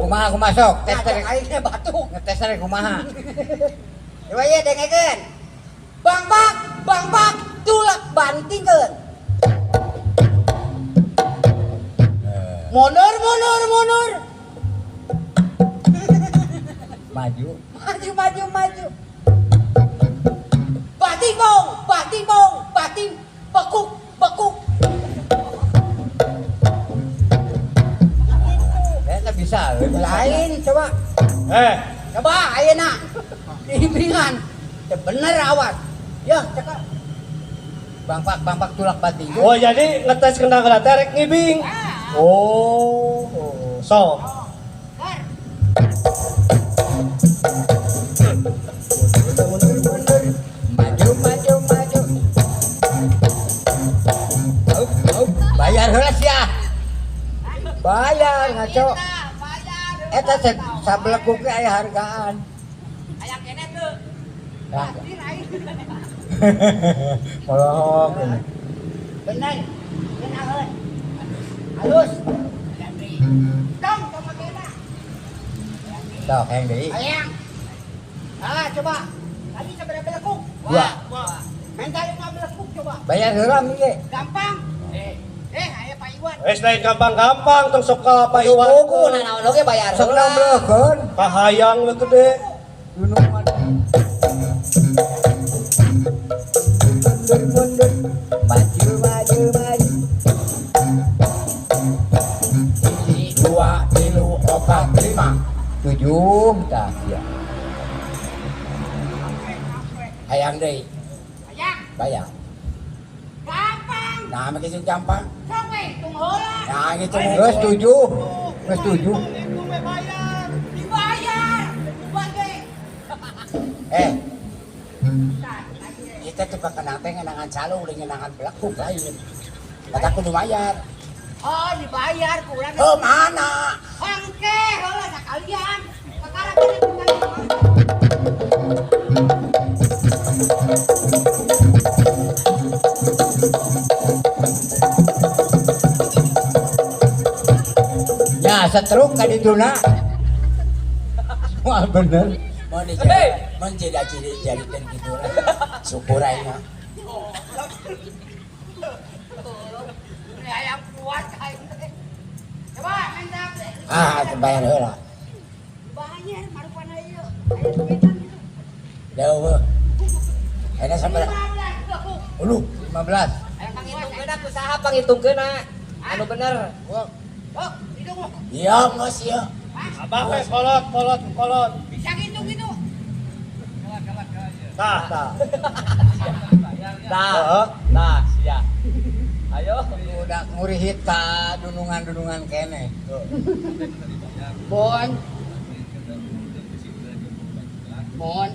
Kumaha kumaha sok tes Tes aingnya batuk. Ngetes rek kumaha. Coba ieu dengekeun. Bangpak, bangpak, tulak bantingkeun. Mundur, mundur, mundur. Maju. Maju, maju, maju. Bating bong, bating bong, bating bekuk, bekuk. Eta bisa. Lain coba. Coba ayeuna. Diimbingan. Teu bener awas. Ya, cekap. Bangpak bangpak tulak banting. Oh, jadi ngetes kendang heula teh rek ngibing. Oh, sok. Mundur mundur. Maju maju maju. Up, up. Bayar heula sia. Bayar ngaco. Eta sabelekuk ge aya hargaan. Aya keneh teu. Nah. Kolok ini. Bener. Bener. Halus. Dong, tong makena. Sok hayang deui. Hayang. Ah, coba. Tadi sabaraha belekuk? Dua. Minta 5 belekuk coba. Bayar heula mi ge. Gampang. Aya Pak Iwan. Wes lain gampang-gampang tong sok ka Pak Iwan. Buku nanaon oge bayar Sok heula. nombleukeun. Kahayang we gede. Gunungan. Mundur mundur. Maju maju maju. 1, 2, 3, 4, 5. 7 tah sia. Hayang deui. Hayang. Bayar. Gampang. Nah, make sing gampang. Sok we, tung heula. Nah, gitu. Geus 7. Geus 7. Dibayar. Bage. Kita tuh kenang teh ngenangan calung udah ngenangan belakuk lain. Kata kudu bayar. Oh, dibayar kurang. Oh, mana? Hangke heula sakalian. Perkara kene Ya, setruk ka dituna. Wah, bener. Mau dijadi, mau jadi jadikan gitu lah. Syukur aing mah. Ayam kuat aing teh. Coba minta. Ah, bayar heula. Bayar marupana ieu. Aya duitan gitu. Jauh. Enak sampai 15 belekuk. Ulu, 15. Ayo pangitungkeun ku saha pangitungkeunna? Anu bener. Oh, hidung lo. Iya, geus ieu. Abah we kolot kolot kolot. Bisa gitu gitu. Tah, tah. Tah. Heeh. Tah, sia. Ayo. Udah ngurihit ka dunungan-dunungan kene. Bon. Bon.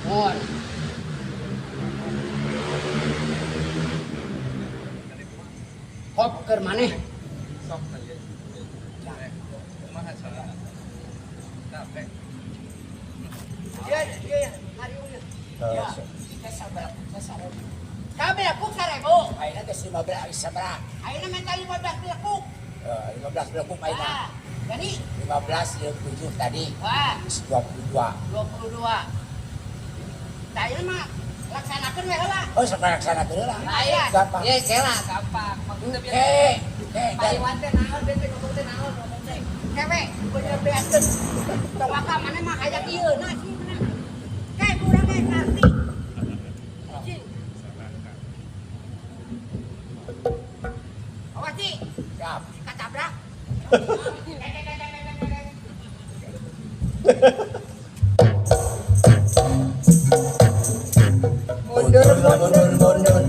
Bon. Hop keur maneh. Iya, iya, hariung. Ya. Kita sabar, kita sabar. Kabelekuk 1000. Ayeuna geus 15 sabaraha? Ayeuna minta 15 belekuk. 15 belekuk ayeuna. Ah, jadi 15 jeung 7 tadi. Wah, 22. 22. Tah ieu mah laksanakeun we heula. Oh, sok laksanakeun heula. Lain. Gampang. Ye, kela gampang. Maksudnya biar Pak Iwan teh naon, biar teh ngomong teh naon, ngomong teh. Kewe, bener beaskeun. Tong waka maneh mah hayang ieu na sih mana. Kae kurang ge ngarti. Cing. Awas Ci, Siap. katabrak. Mundur mundur mundur.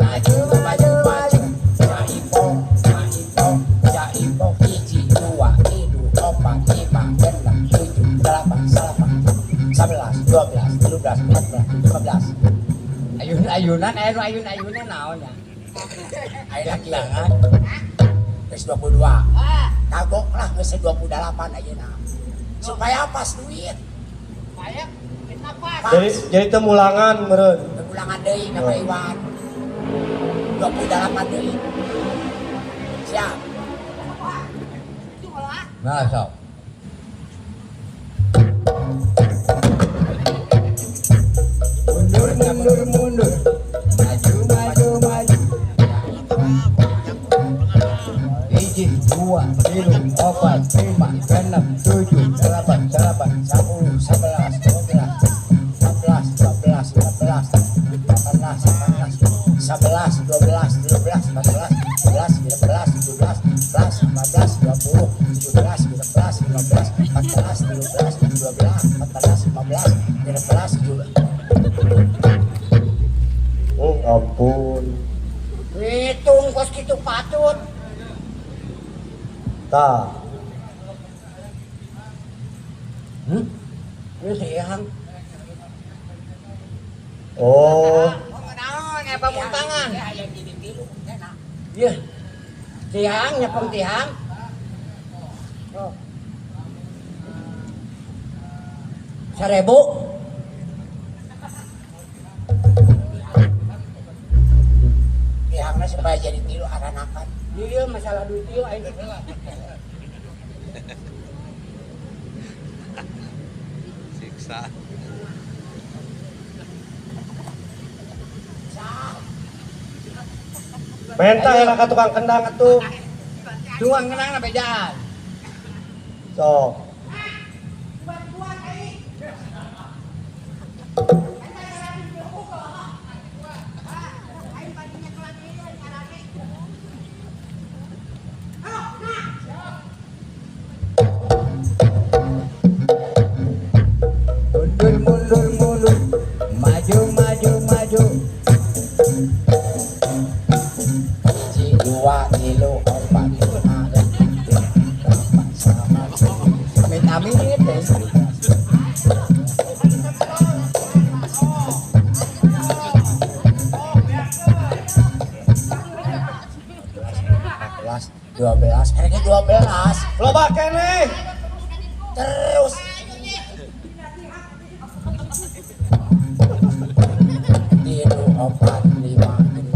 Maju maju maju. Ya ipo, ya ipo, ya ipo. 1, 2, 3, 4, 5, 6, 7, 8, 9, 11, 12, 13, 14, 15. Ayun-ayunan, aya nu ayun-ayunan naon nya? Ayeuna kieu. Geus 22. Ah, Kagok lah geus 28 ayeuna. Supaya pas duit. Supaya kita pas. Jadi teu mulangan meureun. Ulangan deui ka Pak Iwan. 28 deui. Siap. Nah, sok. Mundur, mundur, mundur. Maju, maju, maju. 1, 2, 3, 4, 5, 6, 7, 8, 9, 10, 11, 12, 13, 14, 15, 14, 15, 11, 12, 13, 14, 15, 16, 17, 18, 19, 20, 17, 18, 19, 14, 13, 12, 14, 15, 16, 17. Oh, ampun. Hitung kos kitu patut. Tah. Ini siang. Oh. Naon aya pamuntangan. Iya. Tiang nyepeng tiang. Oh. 1000. Tiangna supaya jadi tilu aranakan. Iya masalah duit ieu aing. Siksa. Mentah lah ka tukang kendang atuh. Tukang kendang na bejaan. Sok. Mundur, mundur, mundur. Maju, maju, maju. 1, 2, 3, 4, 5, 6, 7, 8, 9, Amit amit teh. 11, 12, harga 12. Loba keneh. Terus. 3, 4, 5, 6,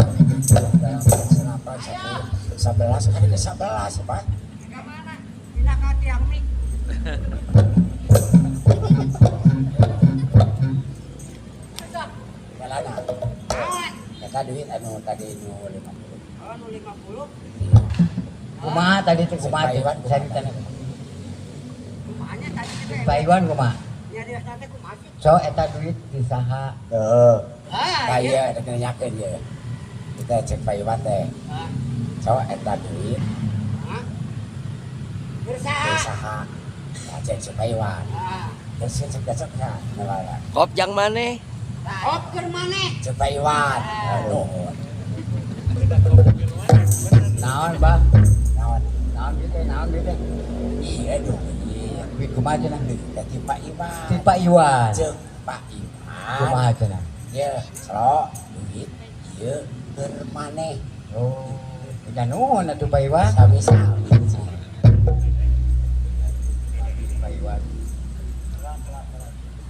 7, 8, 9, 10, 11, harga 11, Pak. Jalana. Eta duit anu tadi nu 50. Oh, nu 50. Kumaha tadi teh kumaha teh? Saritana. Kumahanya tadi teh. Pak Iwan kumaha? Nyariosna teh kumaha sih? So eta duit di saha? Heeh. Ah, Pak ieu rek nanyakeun ieu. Kita cek Pak Iwan teh. So eta duit Hah? di Saha? saha? Nah, cek si Pak Iwan. Terus cek cek ya, ngelara. Kop jang maneh? Kop keur maneh? Cek Pak Iwan. Nuhun. Naon, Bah? Naon? Naon duit teh? Naon duit teh? Iya duit. Duit kumaha cenah? Duit ti Pak Iwan. Ti Pak Iwan. Cek Pak Iwan. Kumaha cenah? Ieu selo duit ieu keur maneh. Oh, nya nuhun atuh Pak Iwan. Sami-sami. Pak Iwan.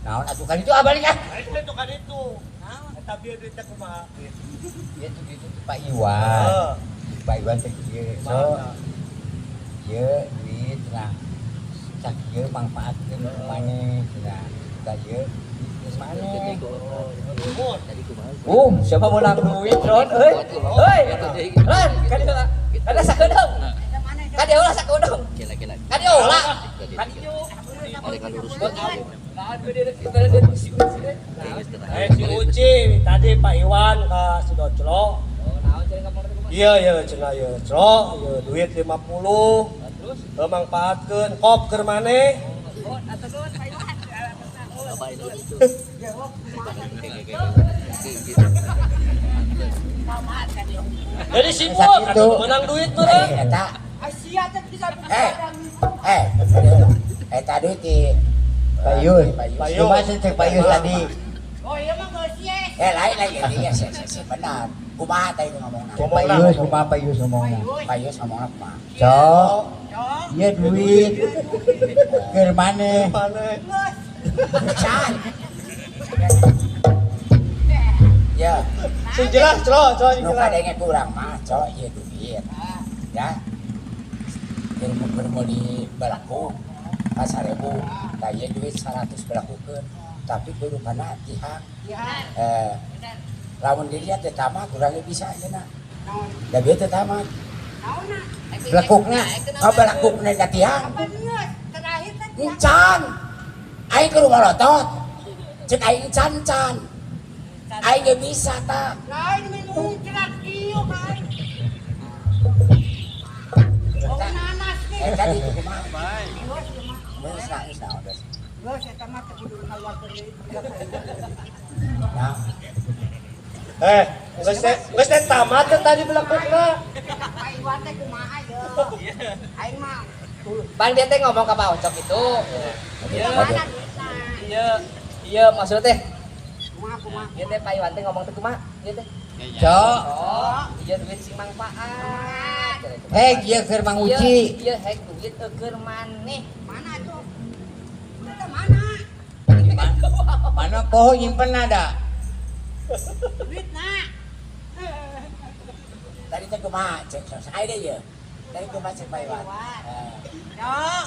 Naon atuh kan itu ah balik ah. Itu kan itu. Eta bieu duit teh kumaha? Ieu tuh duit ti Pak Iwan. Heeh. Pak Iwan teh kieu. So, ieu duit cenah. Cak ieu mangfaatkeun ku maneh cenah. Tah ieu duit maneh. Siapa mau nang duit, Ron? Euy. Euy. Ron, ka dieu lah. Kada sakedeung. Ka dieu lah sakedeung. Ka dieu lah. Ka dieu. Si Uci tadi Pak Iwan ka Sidoclo. Iya iya cenah ieu clo, ieu duit 50. Terus Heuh mangfaatkeun kop keur maneh. Jadi sibuk Sakitu. menang duit meureun. Eta Asia teh bisa eh eta duit ti Pak Yus. Pak Yus. Kumaha sih cek Pak Yus tadi? Oh iya mah geus ye. Lain lain iya sih benar. Kumaha teh ngomongna? Cek Pak Yus kumaha Pak Yus ngomongna? Pak Yus ngomongna kumaha? Cok, ieu duit keur maneh. Maneh. Can. Ya, Sing jelas clo, clo sing nu jelas. kadenge kurang mah cok ieu duit. Ya. Keur meuli balaku ka 1000. Tah ieu duit 100 balakukeun. Tapi kudu kana tihang. Ya. Lamun dilihat teh tamat urang ge bisa ayeuna. Naon? Da bieu teh tamat. Naonna? Belakukna. Ka balakukna ka tihang. Apa geus? Terakhir teh tihang. Encan. Aing kudu malotot. Cek aing can-can. Aing ge bisa tah. Lain minum cerak kieu ka aing. Oh, nanas ge. Eh tadi itu kumaha? Geus ieu mah. Geus lah, geus lah, geus. Geus eta mah teu kudu ngaluarkeun deui. Nah, Geus teh tamat teh tadi belakukna. Pak Iwan teh kumaha ye? Aing mah Bang dia teh ngomong ke Pak Ocok itu. Iya. mana duitna? Iya. Iya maksudnya teh. Kumaha kumaha? Iya teh Pak Iwan teh ngomong teh kumaha? Iya teh. Cok. Oh, iya duit sing manfaat. Hek ieu keur Mang Uci. Iya, hek duit keur maneh. Mana tuh? Duitna mana? Mana poho nyimpen ada? Duitna. Tadi teh kumaha? Cek saya deh ye. Tadi kumaha cek Pak Iwan? Cok.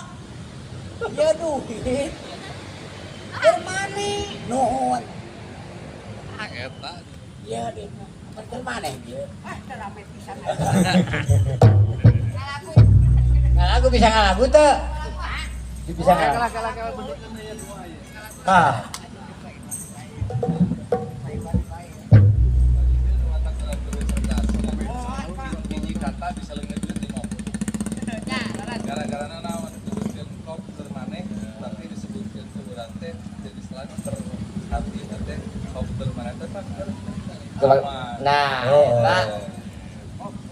Ieu duit. Keur maneh? Nuhun. Eta. Ieu duit. Keur maneh ieu? Ah, teu rame pisan. Ngalagu. Ngalagu bisa ngalagu teu? Bisa ngalagu. Tah. Hiji kata bisa leungit duit 50. Gara-gara naon disebutkeun kop keur maneh tapi disebutkeun ke urang teh jadi selalu ter hati teh kop keur maneh teh pak keur aman. Nah, Oh. eta.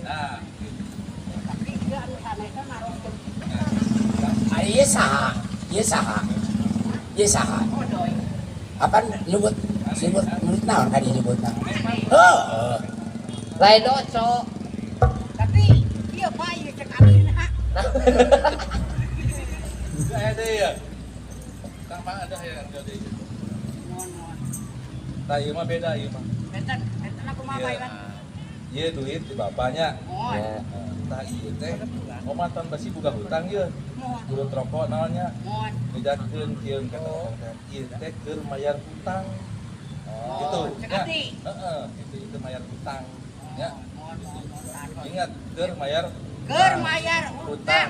Nah, gitu. Tapi ieu anu sanesna naroskeun kitu. Ari ieu saha? Ieu saha? Ieu saha? Odoy. Apa nyebut nyebut nyebut naon ka dieu nyebutna? Heuh. Lain Ocok. Tapi ieu Pak ieu cek abdi na. Aya deui ya. Tah mah ada ya ada deui. Nuhun nuhun. Tah ieu mah beda ieu mah. Benten, benten kumaha Pak Iwan? Ieu duit di bapaknya. Mohon. Ya. Tah ieu teh omatan basi boga hutang ieu. Mohon. Guru rokok naonnya Mohon. ngejakeun kieu kata teh. Ieu teh keur mayar hutang. Gitu. Cek Ya. abdi. Heeh, itu itu mayar hutang. Ya. Mohon mohon mohon. Ingat keur mayar Keur mayar hutang. hutang.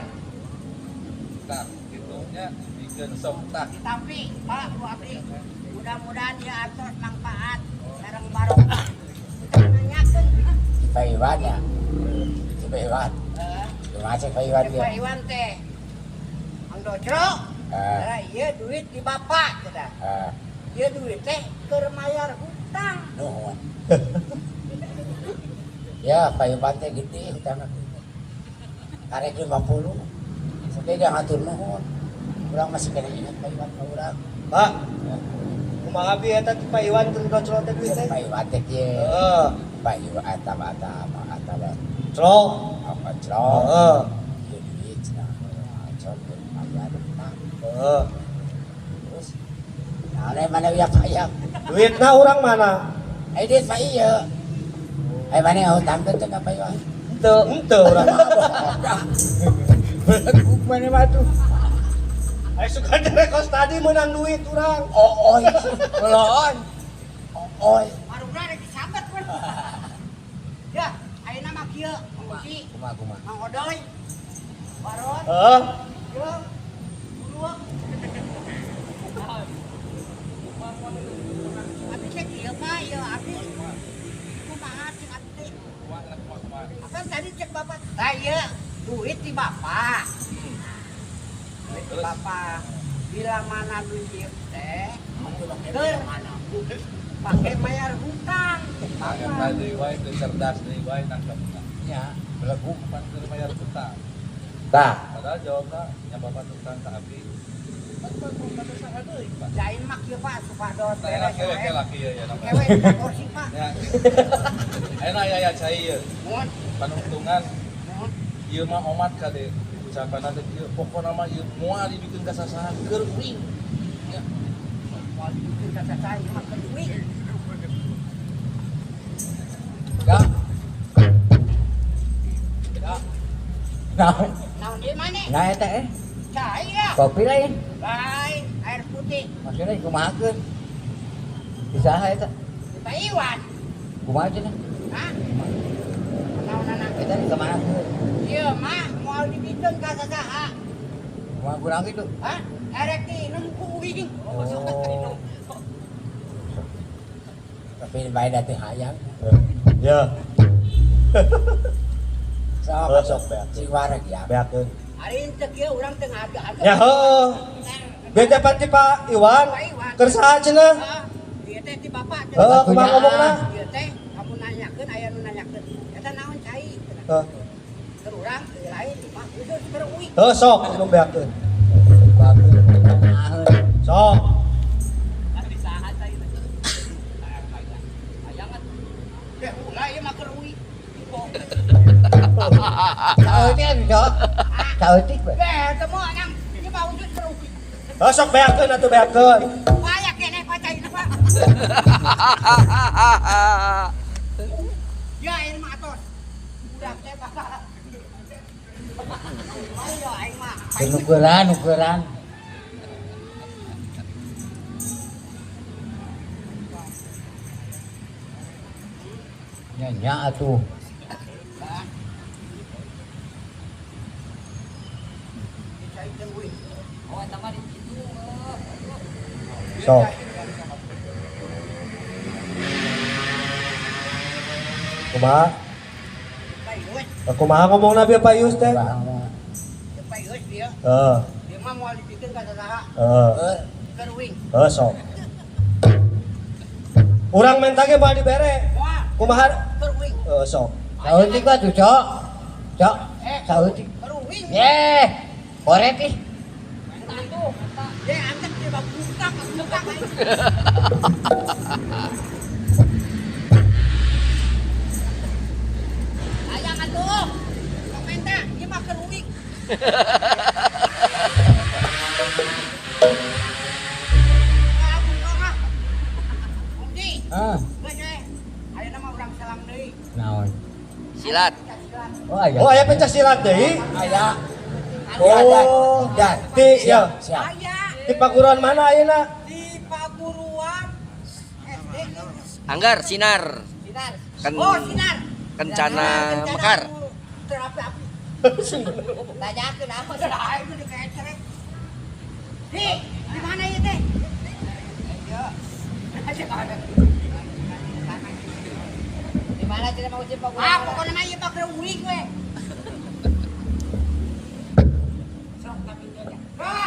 Tah, gitu nya dibikeun sok tah. Ditampi Pak ku abdi. Mudah-mudahan ieu atos manfaat sareng barokah. Kita nanyakeun Si Pak Iwan ya. Si Pak Iwan. Kumaha cek Pak Iwan Cek ieu? Pak Iwan teh. Mang Docro. Ah. Tah ieu duit di bapak cenah. Ah, Ieu duit teh keur mayar hutang. nuhun. Ya, Pak Iwan teh gede hutangna. Karek 50. Sampai dia ngatur nuhun. Urang masih kena ingat Pak Iwan ka urang. Pak. Kumaha bi eta ti Pak Iwan keur docro teh duit teh? Pak Iwan teh kieu. Heeh. Pak Iwan eta eta eta Cro. apa cro. Heeh. Ieu duit cenah. Cro keur mayar hutang. Heeh. Terus nah, mana ya Pak ya? Duitna urang mana? Eh duit Pak ieu. Eh mana hutang teh ka Pak Iwan? Henteu. Henteu urang. Belakuk mana mah tuh. Ayo suka kos tadi menang duit urang. Oh, oi. Keloon. Oi. Marugna rek disambet pun. Ya, ayeuna mah kieu, Mang Uci, Kumaha kumaha. Mang Odoy. Baron, Heeh. jeung Guru. Abdi teh kieu Pak, ieu abdi. Kumaha cek abdi teh? Apa tadi cek bapak? Tah ieu duit di bapak. Duit di bapak. Bila mana duit ieu teh keur pakai bayar hutang. Tah eta deui wae teu cerdas deui wae nangkepna. Ya, belakuk. Pan keur mayar hutang. Tah, Padahal jawabna nya bapak hutang ka abdi. Pan pan kata saha deui, Pak. Jain mah kieu Pak supados Tah laki we laki ieu ya namanya. Kewe kursi Pak. Ya. Ayeuna aya ya cai ieu. Mohon, Panungtungan mohon. ieu mah omat kade ucapan teh kieu pokona mah ieu moal dibikeun ka sasaha keur uing. Ya. Moal dibikeun ka sasaha ieu mah keur uing. Ya. Ya. Naon? Naon deui mana? Nah eta eh. Cai lah. Kopi lain. Lain, air putih. Maksudnya kumahakeun? Di saha eta? Di Pak Iwan. Kumaha cenah? Hah? Naonana? Eta dikemanakeun? Ieu mah moal dibikeun ka sasaha. Kumaha kurang kitu? Hah? Erek diinum ku uing. Oh. Tapi bae da teh hayang. Ya. Sok sok beak. Sing wareg ya. Beakeun. Ari teu kieu urang teu ngaharga-harga. Ya heuh. Beda pan ti Pak Iwan. Keur saha cenah? Ieu teh ti bapak. Heuh, kumaha ngomongna? Ieu teh kamu nanyakeun aya nu nanyakeun. Eta naon cai? Heuh. Keur urang teu lain mah khusus keur uing. Heuh sok nu beakeun. Sok. Deh ulah ieu mah keur uing. Saeutik atuh, Cok. Saeutik we. Beh, teu moal nang ieu mah khusus keur uing. Heuh sok beakeun atuh beakeun. Paya keneh pacaina Pak. Ya ieu mah atos. Budak teh Bapak. Ayo aing mah. Nukeran, nukeran. Nya nya atuh. Sok. Kumaha? Kumaha ngomongna bieu Pak Yus teh? Pak Yus bieu. Heeh. Ieu mah moal dibikeun ka saha. Heeh. Keur uing. Heuh sok. Urang menta ge moal dibere. Kumaha? Keur uing. Heuh sok. Saeutik atuh, Cok. Cok, saeutik. Keur uing. Ye, koret ih. Ye antek dia buka buka. Ayang atuh. Sok menta, ieu mah keur uing. Ah, bungkong ah. Bungki. Hah. Geus we. Ayeuna mah urang salam deui. Naon? Silat. Oh aya. Oh aya pencak silat deui? Aya. Oh, Dan. Ti ya. Siap. Aya Di paguruan mana ayeuna? di Paguruan SD. Anggar sinar. Sinar. Ken Oh, sinar. Kencana Mekar. Terapi-api. Tanyakeun apa sih aing dikecerek. Di, di mana ieu teh? Ayo. Di mana cenah mau cip paguruan? Ah, pokoknya mah ieu mah keur uing we. Sok tapi aja. Ah,